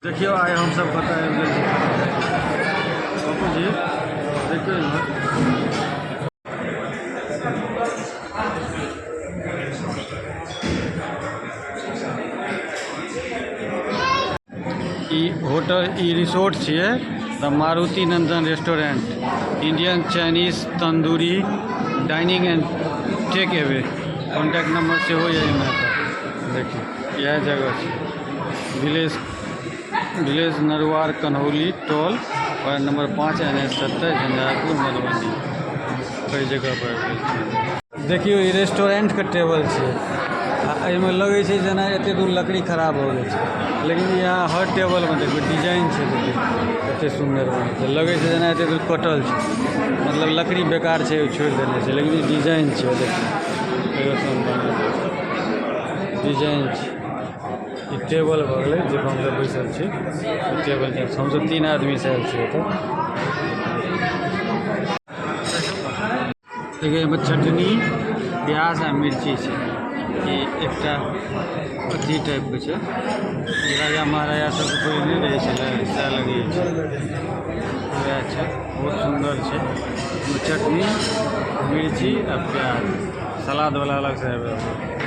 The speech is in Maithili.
देखियौ, आइ हमसभ कतऽ आबि गेल छी। पप्पू जी, देखियौ इम्हर। ई होटल, ई रिसोर्ट छियै, द Maruti Nandan restaurant, Indian, Chinese, tandoori, dining and take away. Contact number सेहो यऽ एहिमे। देखियौ, इएह जगह छै, विलेज विलेज नरुआर, कन्हौली टोल, ward number 5, N H 27, Jhanjharpur, Madhubani. एहि जगह पर आबि गेल छी। देखियौ, ई रेस्टोरेंटके टेबल छै आ एहिमे लगै छै जेना एते दूर लकड़ी खराब भऽ गेल छै, लेकिन यहाँ हर टेबलमे देखबै डिजाइन छै। देखियौ, कते सुन्दर बनल छै। लगै छै जेना एते दूर कटल छै, मतलब लकड़ी बेकार छै, छोड़ि देने छै, लेकिन ई डिजाइन छै। देखियौ, डिजाइन छै। ई टेबल भऽ गेलै जे हमसभ बैसल छी। ई टेबल छै। हमसभ तीन आदमी से आयल छी एतऽ। देखियौ, एहिमे चटनी, प्याज आ मिर्ची छै। ई एकटा अथी टाइपके छै। ई राजा महाराजा सबके पहिले नहि रहै छलै, सएह लगै छै, वएह छै। बहुत सुन्दर छै। एहिमे चटनी, मिर्ची आ प्याज, सलादवला अलगसँ आबि रहल छै।